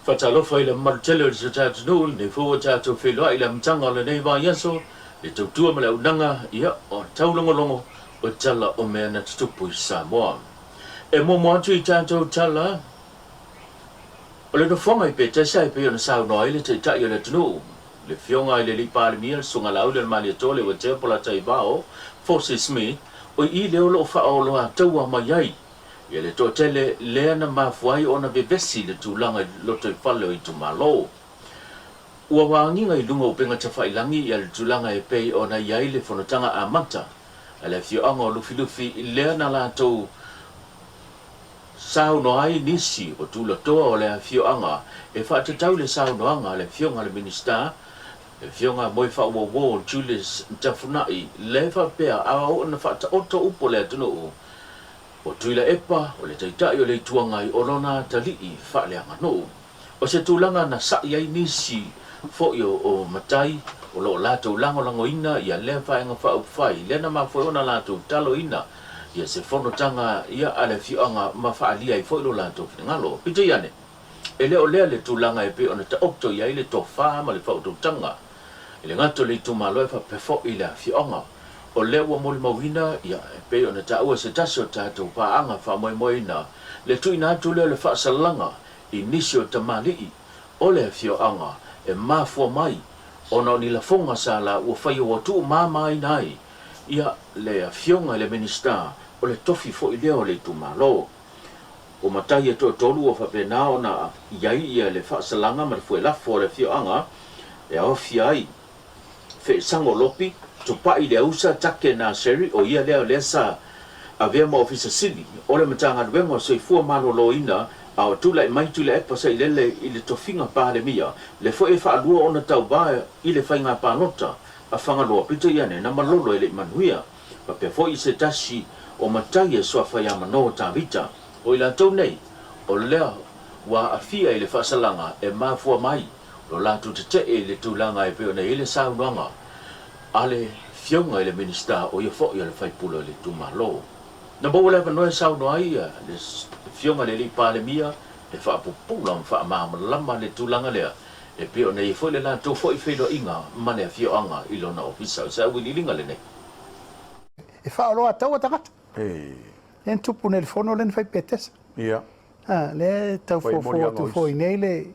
Faatalofa i le mamalu tele o si o tatou atunuu, lenei foi ua tatou feiloai i le amataga o lenei vaiaso, le tautua ma le auaunaga, ia, o taulogologo o tala o mea na tutupu i Samoa. E muamua atu i tatou tala o le nofoaga i Petesa e pei ona saunoa ai le Taitai o le atunuu, le Afioga i le Alii Palemia, le Susuga Laaulialemalietoa Leuatea Polataivao Fosi Smith, o i lea o lo o faaoloataua mai ai ia le toatele lea na mafua ai ona vevesi le tulaga i lotoifale o itumalo. Ua wagiga i luga o upega tafailangi ia le tulaga e pei ona i ai le fonotaga amata a le afioaga o Lufilufi lea na latou saunoa ai nisi o tulatoa o le afioaga e faatatau le saunoaga a le afioga i le Minisita, le afioga a Moefaauouo Julius Tafunai lea e faapea a oo ina faataoto upu a le atunuu O Tuilaepa, o le Taitai o le Itu Agai o lona atalii faaleaganuu. O se tulaga na sa'i ai nisi foi o matai o lo o latou lagolagoina ia lea Vaega Faaupufai lea na mafua ai ona latou taloina ia se fonotaga ia a le afioaga ma faaalia ai foi lo latou finagalo. Peitai ane, e le o lea le tulaga e pei ona taoto i ai le tofa ma le faautautaga i le gata o le itumalo e faapea foi le afioaga. O lea ua molimauina, ia, e pei ona taua e se tasi o tatou paaga faamoemoeina, le tuuina atu lea o le faasalaga i nisi o tamalii o le afioaga e mafua mai ona o ni lafoga sa la ua faia ua tuumamaina ai, ia, le Afioga i le Minisita o le tofi foi lea o le itumalo. O matai e toatolu ua faapena ona i ai ia le faasalaga ma le fuelafo a le afioaga e aofia ai Feesago Lopi, Tupai Leausa Take Naseri, o ia lea o lea sa avea ma Ofisa Sili o le Matagaluega o Soifua Maloloina a o tulai mai Tuilaepa Sailele i le tofiga Palemia, le foi e faalua ona tauva i le faiga palota a Fagaloa peitai ane na malolo e le i manuia. Faapea foi i se tasi o matai e suafa ia Manoa Tavita, o i latou nei, o lea ua aafia i le faasalaga e mafua mai lo latou tetee i le tulaga e pei ona i ai le saunoaga a le Afioga i le Minisita o ia foi o le faipule o le itumalo. Na maua le avanoa e saunoa ai le Afioga i le Alii Palemia e faapupula ma faamalamalama le tulaga lea e pei ona i ai foi le latou foi feiloaiga ma le afioaga i lona ofisa. O se auiliiliga lenei. E faaoloataua tagata. Lea na tupu nei i le fono lea na fai Petesa. A, lea e tau foufou atu foi nei le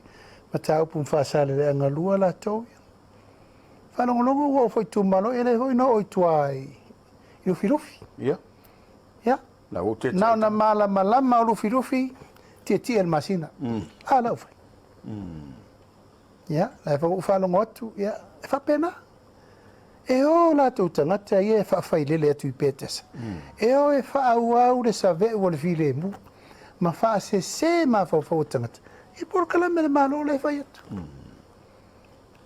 mataupu ma Faasaleleaga 2 latou ia. Faalogologo ua oo foi i itumalo, ia lea foi na oo i tua i Lufilufi. Ia. Ia. Na ona malamalama o Lufilufi, tietie i le masina. A la ua fai. Ia, la e foi ua ou faalogo atu, ia, e faapena. E o latou tagata ia e faafailele atu i Petesa, e o e faaauau le save'u o le filemu ma faasese mafaufau o tagata i polokalame a le Malo la e fai atu.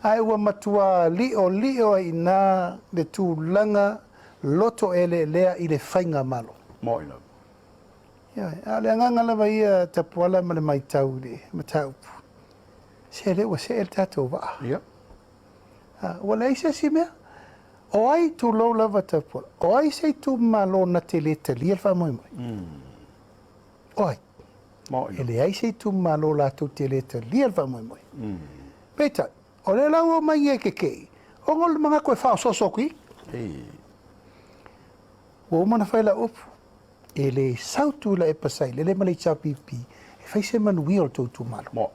Ae ua matua li'oli'o ai i ina le tulaga loto eleelea i le faigamalo. Moni lava. Ioe, a o le agaga lava ia Tapuala ma le matau i le mataupu, se lea ua see le tatou vaa. Ia. Ua leai se isi mea. O ai, tulou lava Tapuala, o ai se itumalo na te le talia le faamoemoe? O ai? E leai se itumalo latou te le talia le faamoemoe. Peitai, o lea la ua omai nei e kekei, ona o le manatu e faaosooso atu i i. Ua uma ona fai lau upu, e le sau Tuilaepa Sailele ma le HRPP e fai se manuia o le tou itumalo.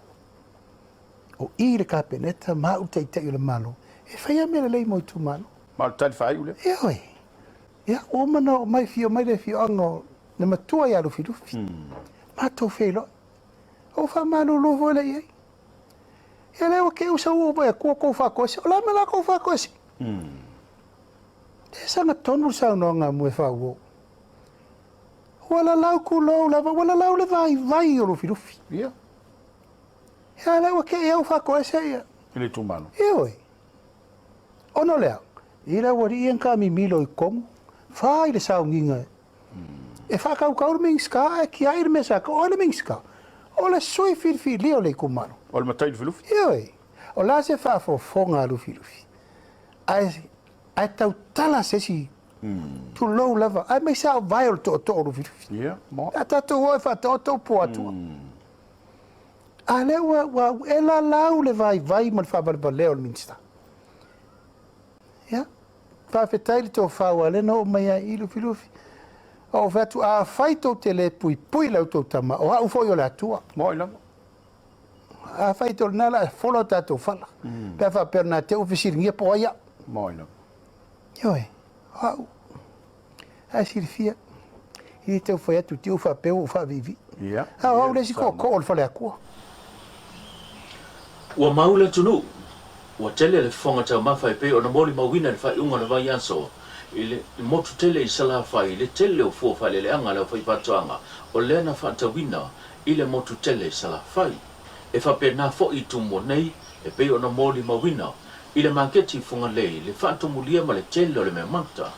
O i le Kapeneta ma au le Taitai o le Malo e faia mea lelei mo itumalo. Ma o le tali faaiu lea. Ioe. Ia, ua uma ona oo mai, afio mai le afioaga o le matua ia Lufilufi. Matou feiloai. Ou faamalulu foi lea i ai. Ia lea ua te i ua sau ou vaai atu ua tou faatoese. O le a le mea o le a tou faatoese? E sagatonu le saunoaga a Moefaauo. Ua lalau tulou lava, ua lalau le vaivai o Lufilufi. Ia. Ia lea ua te i au faatoese ia. I le itumalo. Ioe. Ona o le a? I le aualii ia na taamimilo i totonu, fai le sauniga e faatautau le Minisita ae tiai le mea sa o ai le Minisita? O le sui filifilia o le itumalo. O le matai Lufilufi. Ioe. O le a se faafofoga a Lufilufi? Ae, ae tautala se isi tulou lava, aemaise lava o vae o le tootoo o Lufilufi. Ia, A tatou o e faataoto upu o Atua. A lea ua ua e lalau le vaivai ma le faavalevalea o le Minisita. Ia, faafetai le tofa aua lea na oo mai ai i Lufilufi. A ou fai atu, afai tou te le puipui la outou tama, o au foi o le Atua. Moi lava. Afai tou lena la fola o tatou fala. Pe a faapea o lena te ua fesiligia po o ai au. Moi lava. Ioe, o au. Ae silafia, e le tau fai atu te i faapea ua ou faaviivii. Ia. A o au le isi tootoo o le Faleatua. Ua mau le atunuu, ua tele le fofoga taumafa e pei ona molimauina i le faaiuga o le vaiaso i le motu tele i Salafai i le tele o fua faaeleeleaga a le aufaifaatoaga o lea na faatauina i le motu tele i Salafai. E faapena foi i Tumua nei e pei ona molimauina i le maketi i Fugalei le faatumulia ma le tele o le meamata.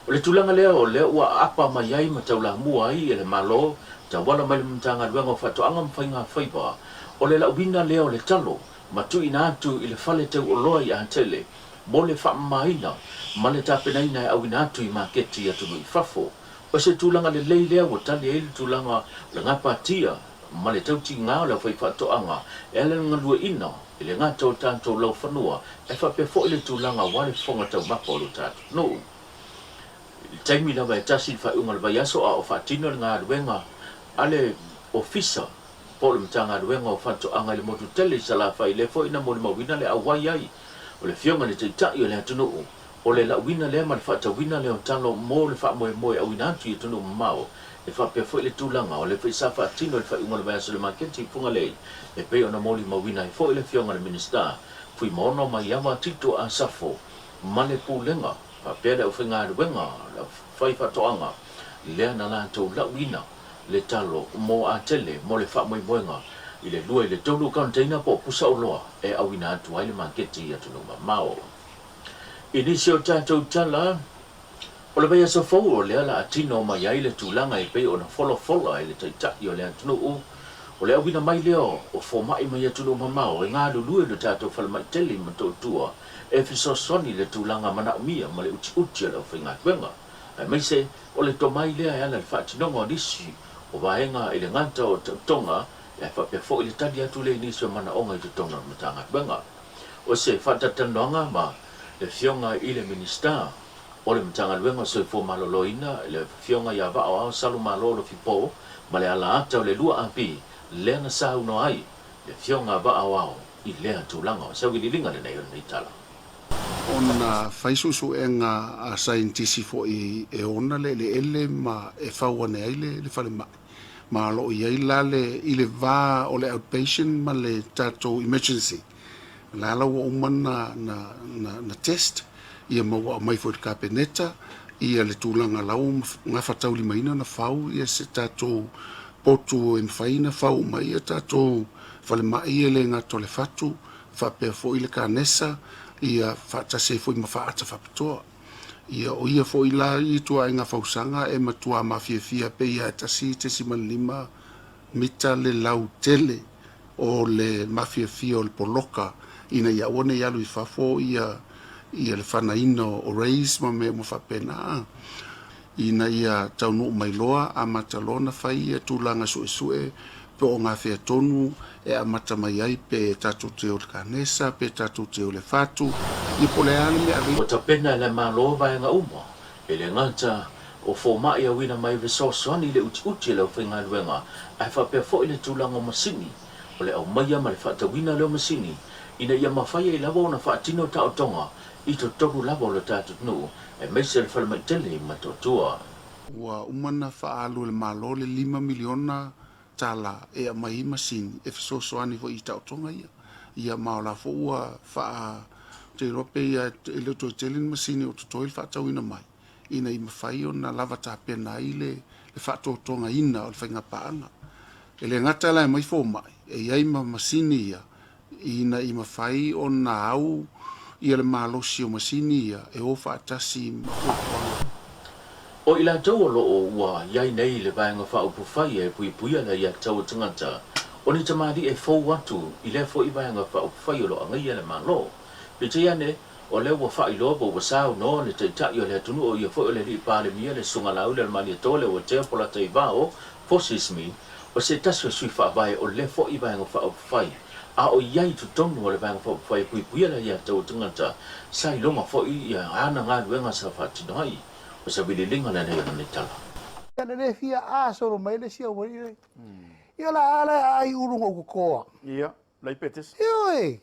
O le tulaga lea o lea ua aapa mai ai ma taulamua ai e le Malo tauala mai le Matagaluega o Faatoaga ma Faiga Faiva, o le lauina lea o le talo ma tuuina atu i le fale teuoloa i Atele mo le faamamaina ma le tapenaina e auina atu i maketi i atunuu i fafo. O se tulaga lelei lea ua tali ai le tulaga o le gapatia ma le tautiga o le aufaifaatoaga e ala i le galueaiina i le gata o tatou laufanua e faapea foi le tulaga aua le fofoga taumafa o lo tatou nuu. I le taimi lava e tasi le faaiuga o le vaiaso a o faatino le galuega a le Ofisa po o le Matagaluega o Faatoaga i le motu tele i Salafai lea foi na molimauina le auai ai o le Afioga i le Taitai o le atunuu o le lauina lea ma le faatauina lea o talo mo le faamoemoe auina atu i atunuu mamao e faapea foi le tulaga o le foi sa faatino i le faaiuga o le vaiaso i le maketi i Fugalei e pei ona molimauina ai foi le Afioga i le Minisita Fuimaono Maiava Tito Asafo ma le Pulega faapea le aufaigaluega le aufaifaatoaga lea na latou lauina le talo mo Atele mo le faamoemoega i le 2 i le 3 container po o pusa oloa e auina atu ai le maketi i atunuu mamao. I nisi o tatou tala, o le vaiaso fou o lea la a tino mai ai le tulaga e pei ona folafola e le Taitai o le atunuu, o le auina mai lea o fomai mai atunuu mamao e galulue i lo tatou falemai tele i Motootua e fesoasoani i le tulaga manaomia ma le utiuti o le aufaigaluega, aemaise o le tomai lea e ala i le faatinoga o nisi o vaega i le gata o taotoga ae faapea foi le tali atu lea i nisi o manaoga i totonu o le Matagaluega. O se faatalatalanoaga ma le Afioga i le Minisita o le Matagaluega o Soifua Maloloina, le Afioga ia Vaaoao Salumalo Lofipo ma le alaata o le 2AP lea na saunoa ai le Afioga a Vaaoao i lea tulaga. O se auiliiliga lenei o lenei tala. Ona fai suesuega a saienitisi foi e ona le eleele ma e fau ane ai le falemai. Ma o lo o i ai la le i le va o le outpatient ma le tatou emergency. O la la ua uma na na na na test ia ma ua aumai foi i le Kapeneta ia le tulaga la ua gafataulimaina ona fau ia se tatou potu e mafai ona fau uma ai ia tatou falemai ia e le gata o le fatu faapea foi le kanesa ia faatasi ai foi ma faata faapitoa. Ia o ia foi la ituaiga fausaga e matua mafiafia pei lava e 1.5 mita le lautele o le mafiafia o le poloka ina ia aua ne i alu i fafo ia ia le fanaina o rays ma mea uma faapena ina ia taunuu mai loa amata loa ona fai ia tulaga suesue po o gafea tonu e amata mai ai pe tatou te o i le kanesa pe tatou te o i le fatu ia po o le a le mea ave Ua tapena e le Malo vaega uma e le gata o fomai auina mai fesoasoani i le utiuti o le aufaigaluega ae faapea foi le tulaga o masini o le aumaia ma le faatauina lea o masini ina ia mafai ai lava ona faatino taotoga i totonu lava o le tatou atunuu aemaise le falemai tele i Motootua. Ua uma ona faaalu e le Malo le $5 miliona e aumai ai masini e fesoasoani foi i taotoga ia. Ia ma o la foi ua faa, ou te iloa pei lava e le o toe tele ni masini o totoe le faatauina mai ina ia mafai ona lava tapena ai le faatotogaina o le faigapaaga. E le gata la e aumai fomai, e i ai ma masini ia ina ia mafai ona au ia le malosi o masini ia e o faatasi ma fuafuaga. O i latou o lo o ua i ai nei i le Vaega Faaupufai e puipuia le aiatatau o tagata, o ni tamalii e fou atu i lea foi Vaega Faaupufai o lo o agaia le Malo. Peitai ane, o lea ua faailoa po ua saunoa le Taitai o le atunuu o ia foi o le Alii Palemia le Susuga Laauli Alemaniatoa Leuatea Polataivao Fosi Smith. O se tasi o sui faavae o lea foi Vaega Faaupufai, a o i ai i totonu o le Vaega Faaupufai e puipuia le aiatatau o tagata, sa iloga foi ia ana galuega sa faatino ai. O se vililiga lenei o lenei tala. Ia na le fia a solo mai le isi aualii lea. Ia la a la e aai ulu na ou totoa. Ia, lai petesa. Ioe!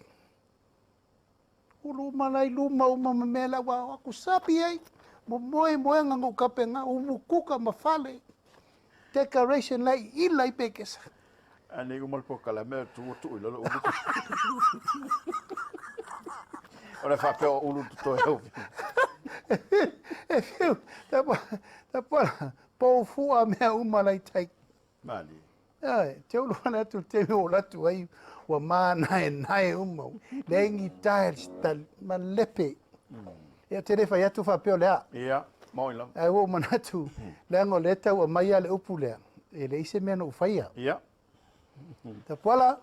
Ulu uma la i luma uma ma mea la ua o atu sapi ai. Momoe moega na ou tapena, umukuka ma fale. Decoration la i ila i pekesa. A nei uma le polokalame a tu tuu i lalo ulu. O le faapea o ulu totoe au. E fiu, tapuala, pou fua mea uma la i tai. Malie. Ioe, te ulu ana atu le taimi ua ou alu atu ai, ua manaenae uma, leai ni tiles, ma lepe. Ia, ou te le fai atu faapea o le a. Ia, maoi lava. Ae ua ou manatu, leaga o lea e tau aumai lava le upu lea, e leai se mea na ou faia. Ia. Tapuala,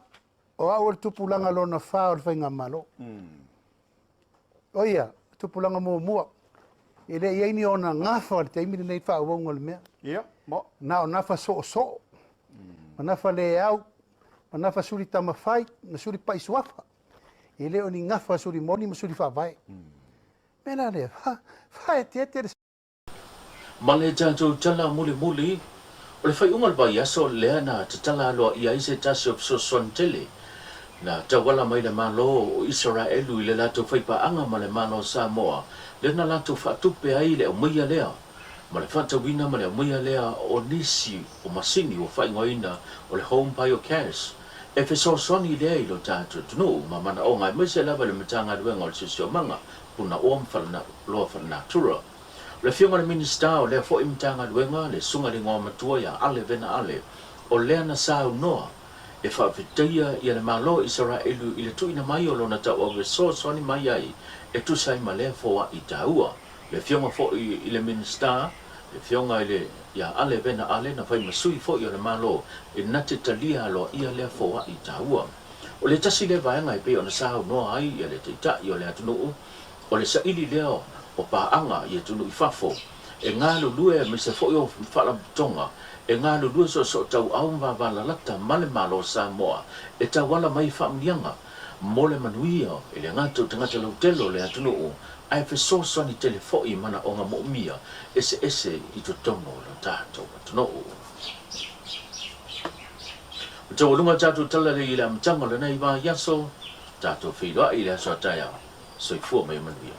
o au o le tupulaga lona fa o le Faigamalo. O ia, tupulaga muamua, e le i i ai ni ona gafa i le taimi lenei i le faaauauga o le mea. Ia, mo. Na o nafa soosoo, ma nafa le au, ma nafa suli tamafai, ma suli pai suafa. E le o ni gafa suli moni ma suli faavae. Mea la lea, faaeteete le. Ma le tatou tala mulimuli, o le faaiuga o le vaiaso lea na tatala aloaia ai se tasi o fesoasoani tele na tauala mai le Malo o Isaraelu i le latou faipaaga ma le Malo o Samoa, lea na latou faatupe ai le aumaia lea ma le faatauina ma le aumaia lea o nisi o masini ua faaigoaina o le Home Biogas e fesoasoani lea i lo tatou atunuu ma manaoga aemaise lava i le Matagaluega o le Siosiomaga, Punaoa ma Loa Faalenatura. O le Afioga i le Minisita o lea foi Matagaluega, le Susuga i le Igoamatua ia Ale Vena Ale, o lea na saunoa e faafetaia ia le Malo o Isaraelu i le tuuina mai o lona tauau e fesoasoani mai ai e tusa ai ma lea foai taua. Le Afioga foi i le Minisita, le Afioga i le ia Ale Vena Ale na fai ma sui foi o le Malo e na te talia aloaia lea foai taua. O le tasi lea vaega e pei ona saunoa ai ia le Taitai o le atunuu, O le saili lea o paaga i atunuu i fafo e galulue aemaise foi o faalapotopotoga e galulue soosootauau ma vavalalata ma le Malo o Samoa e tauala mai i faamanuiaga mo le manuia e le gata o tagata lautele o le atunuu ae fesoasoani tele foi i manaoga moomia eseese i totonu o lo tatou atunuu. Ua taualuga tatou talalelei i le amataga o lenei vaiaso, tatou feiloai i le aso a taeao. Soifua ma ia manuia.